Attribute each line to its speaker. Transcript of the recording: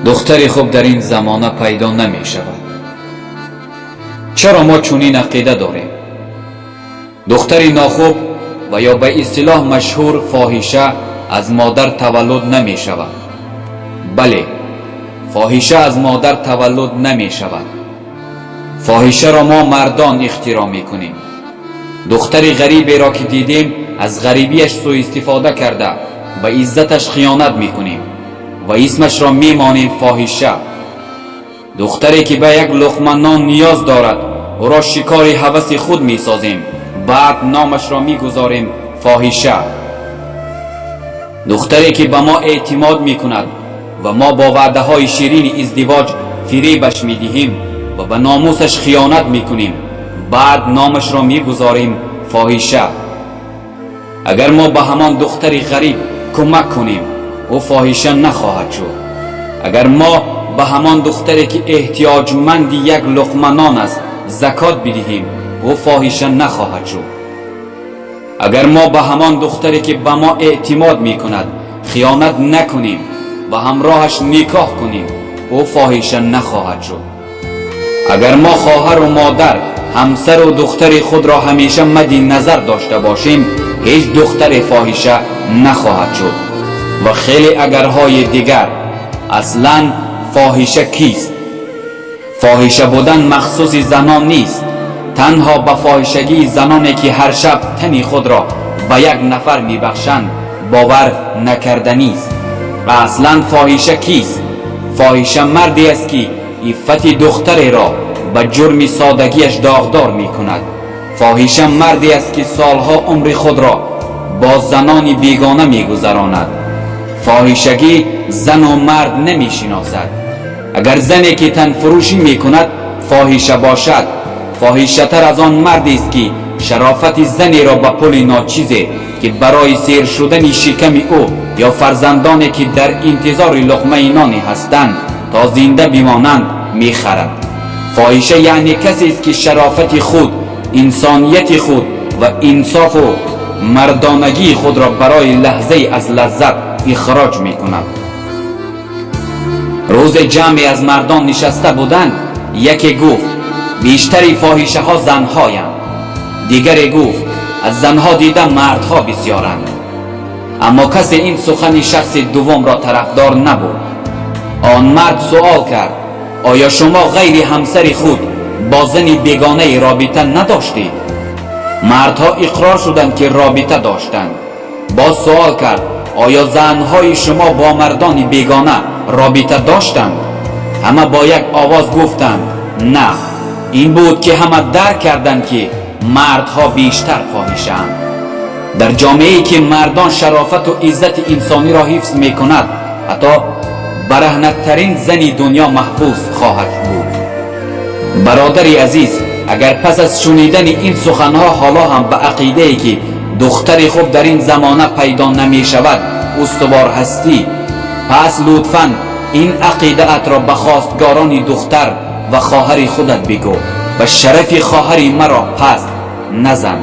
Speaker 1: Духтари хуб дар ин замона пайдо намешавад. Чаро мо чунин ақида дорем? Духтари нохуб ва ё ба истилоҳ машҳур фоҳиша аз модар таваллуд намешавад. Бале, фоҳиша аз модар таваллуд намешавад. Фоҳишаро мо мардон ихтироъ мекунем. Духтари ғариберо ки дидем, аз ғарибиаш суистифода карда, ба иззаташ хиёнат мекунем ва исмашро мемонем фоҳиша. Духтаре ки ба як луқма нон ниёз дорад, ӯро шикори ҳаваси худ месозем, баъд номашро мегузорем фоҳиша. Духтаре ки ба мо эътимод мекунад ва мо бо ваъдаҳои ширини издивоҷ фиребаш медиҳем ва ба номусаш хиёнат мекунем, баъд номашро мегузорем фоҳиша. Агар мо ба ҳамон духтари ғариб кӯмак кунем, ӯ фоҳиша нахоҳад шуд. Агар мо ба ҳамон духтаре ки эҳтиёҷманди як луқма нон аст, закот бидиҳем, ӯ фоҳиша нахоҳад шуд. Агар мо ба ҳамон духтаре ки ба мо эътимод мекунад, хиёнат накунем ва ҳамроҳаш никоҳ кунем, ӯ фоҳиша нахоҳад шуд. Агар мо хоҳару модар, ҳамсару духтари худро ҳамеша мадди назар дошта бошем, ҳеҷ духтаре фоҳиша нахоҳад шуд ва хеле агарҳои дигар. Аслан фоҳиша кист? Фоҳиша будан махсуси занон нест. Танҳо ба фоҳишагии заноне ки ҳар шаб тани худро ба як нафар мебахшанд, бовар накарданист. Ва аслан фоҳиша кист? Фоҳиша марде аст ки иффати духтареро ба ҷурми содагиаш доғдор мекунад. Фоҳиша марде аст ки солҳо умри худро бо занони бегона мегузаронад. Фоҳишагӣ зану мард намешиносад. Агар зане ки танфурӯшӣ мекунад, фоҳиша бошад, фоҳишатар аз он мардест ки шарофати занеро ба пули ночизе ки барои сер шудани шиками ӯ ё фарзандоне ки дар интизори луқмаи ноне ҳастанд, то зинда бимонанд, мехарад. Фоҳиша яъне касест ки шарофати худ, инсонияти худ ва инсофу мардонагии худро барои лаҳзае аз лаззат ихроҷ мекунад. Рӯзе ҷамъе аз мардон нишаста буданд. Яке гуфт: «Бештари фоҳишаҳо занҳоянд». Дигаре гуфт: «Аз занҳо дида мардҳо бисёранд». Аммо касе ин сухани шахси дуввумро тарафдор набуд. Он мард суол кард: «Оё шумо ғайри ҳамсари худ бо зани бегонаи робита надоштед?» Мардҳо иқрор шуданд ки робита доштанд. Боз суол кард: «Оё занҳои шумо бо мардони бегона робита доштанд?» Ҳама бо як овоз гуфтанд: «На». Ин буд ки ҳама дарк карданд ки мардҳо бештар фоҳишаанд. Дар ҷомеае ки мардон шарофату иззати инсониро ҳифз мекунад, ҳатто бараҳнаттарин зани дунё маҳфуз хоҳад буд. Бародари азиз, агар пас аз шунидани ин суханҳо ҳоло ҳам ба ақидае ки духтари хуб дар ин замона пайдо намешавад, устувор ҳастӣ, пас лутфан ин ақидаатро ба хостгорони духтар ва хоҳари худат бигӯ ва шарафи хоҳари маро паст назан.